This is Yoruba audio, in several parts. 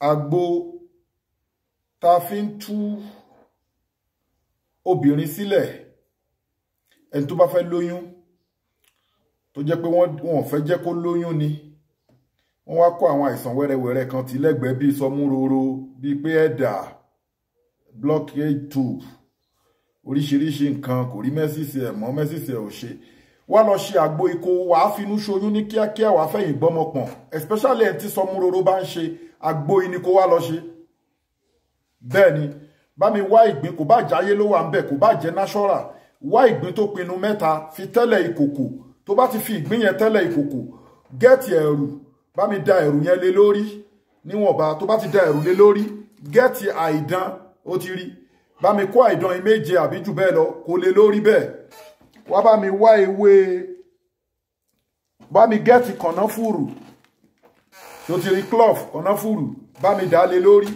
Àgbo tá a fi ń tú obìnrin sílẹ̀, ẹni tó bá fẹ́ lóyún, tó jẹ́ pé wọ́n fẹ́ jẹ́ kó lóyún ni, wọ́n wá kó àwọn àìsàn wẹ́rẹ́wẹ́rẹ́ kan tí lẹ́gbẹ̀ẹ́ bíi sọmúroro, bíi pé ẹ̀dà, blockage tube, oríṣiríṣi nǹkan, kò rí mẹ́sìsì ẹ̀ mọ́, mẹ́sìsì ẹ̀ ò ṣe. Wá lọ ṣe àgbo ikó, wàá finú ṣoyún ní kíákíá, wàá fẹ̀yìn gbọ́mọ pọ̀n, especially ẹni tí sọmúroro bá ń ṣe, àgbo yìí ni kó wá lọ ṣe. Bẹ́ẹ̀ ni, bá mi wá ìgbín, kò bá jáyé ló wà ń bẹ̀, kò bá jẹ́ natural, wá ìgbín tó pinnu mẹ́ta, fi tẹ́lẹ̀ ìkòkò. Tó bá ti fi ìgbín yẹn tẹ́lẹ̀ ìkòkò, gẹ́ẹ̀tì ẹ̀rù, bá mi da ẹ̀rù yẹn lé lórí níwọ̀nba. Tó bá ti da ẹ̀rù lé lórí, gẹ́ẹ̀tì àìdán, ó ti rí, bá mi kó àìdán yìí méje àbí jù bẹ́ẹ̀ lọ, kó lé lórí bẹ́ẹ̀. Wá bá mi wá ewé, bá mi gẹ́ẹ̀tì kànáfùrù, tó ti rí clove, kànáfùrù, bá mi dà lé lórí.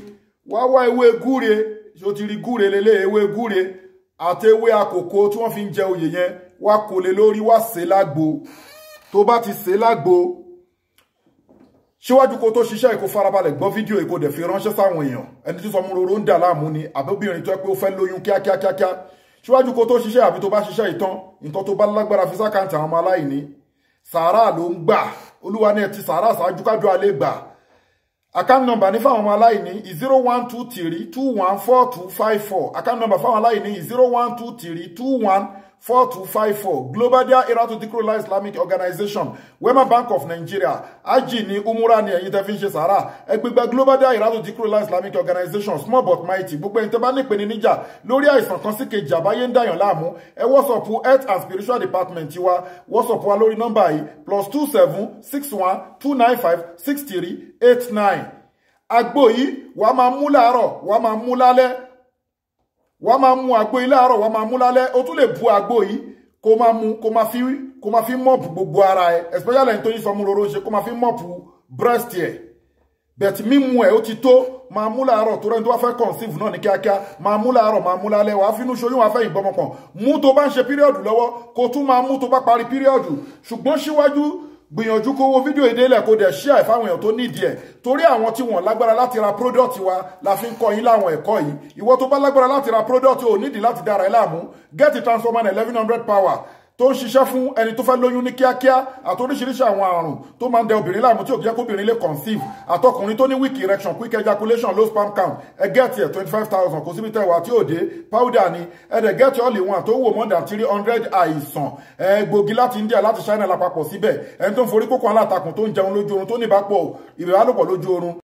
Wá wá ewé gúre, tó ti rí gúre lélẹ̀, ewé gúre àti ewé àkókò tí wọ́n fi ń jẹ oyè yẹn, wá kó lé lórí, wá sè lágbo. Tó bá ti sè lágbo, síwájú kó tó ṣiṣẹ́, kó farabalẹ̀ gbọ́ fídíò, kó dẹ̀ fi ránṣẹ́ sáwọn èèyàn. Ẹni tí sọmúroro ń dà láàmú ni, àbóbìnrin tó yẹ pé ó fẹ́ lóyún kíákíá kíákíá, síwájú kó tó ṣiṣẹ́ àbí tó bá ṣiṣẹ́ ìtàn, nǹkan tó bá lágbára fi sákàǹtì àwọn ọmọ aláìní. Sàárà ló ń gbà, olúwa ní ẹ ti sàárà ṣáájú kájú alẹ́ gbà. Account number ní fáwọn ọmọ aláìní 0123214254. Account number fáwọn aláìní 0123214254. Global Dahiratu Dhikrlahi Islamic Organization, Wema Bank of Nigeria. Aji ni umura ni ẹ̀yin tẹ́ fi ń ṣe sàárà. Ẹgbẹgbẹ Global Dahiratu Dhikrlahi Islamic Organization, small but mighty. Gbogbo ẹ̀yin tẹ́ bá ní ìpèníjà lórí àìsàn kan sí kejì, àbáyé ń dàyàn láàmú, ẹ WhatsApp health and spiritual department wa. WhatsApp wa lórí nọ́mbà yìí, +27 61 295 6389. Àgbo yìí, wàá máa mú láàárọ̀, wàá máa mú lálẹ́. Wàá máa mú àgbo yìí láàárọ̀, wàá máa mú lálẹ́. O tún lè bu àgbo yìí kó máa mú, kó máa fi mop gbogbo ara ẹ, especially ẹni tó ní sọmúroro ṣe, kó máa fi mop breast ẹ. But mímu ẹ ó ti tó, máa mú láàárọ̀, tó rẹ́ni tó bá fẹ́ conceive náà ní kíákíá, máa mú láàárọ̀, máa mú lálẹ́, wàá finú ṣoyún, wàá fẹ́yìn gbọmọpọ̀n. Mú tó bá ń ṣe period lọ́wọ́, kó tún máa mú tó bá parí period. Ṣùgbọ́n síwájú, gbìyànjú kó wo fídíò ìdélẹ̀, kó dẹ̀ share fáwọn èèyàn tó nídìí ẹ̀, torí àwọn tí wọ́n lágbára láti ra product wa la fi ń kọ́ yín láwọn ẹ̀kọ́ yìí. Ìwọ tó bá lágbára láti ra product, ò nídìí láti dára ẹ láàmú. Get the transformer 1100 power tó ń ṣiṣẹ́ fún ẹni tó fẹ́ lóyún ní kíákíá, àti oríṣiríṣi àwọn àrùn tó máa ń dẹ obìnrin láàmú tí ò jẹ́ kóbìnrin lè conceive, àtọkùnrin tó ní weak erection, quick ejaculation, low sperm count. Ẹ get ẹ̀ 25,000, kò síbi tẹ́ wà tí ò dé. Powder ni ẹ dẹ̀ get all in one tó wò more than 300 àìsàn. Ẹ gbòógì láti India, láti China lápapọ̀ síbẹ̀. Ẹni tó ń forí kókó alátakùn, tó ń jẹun lójú oorun, tó ní ìbálòpọ̀ lójú oorun.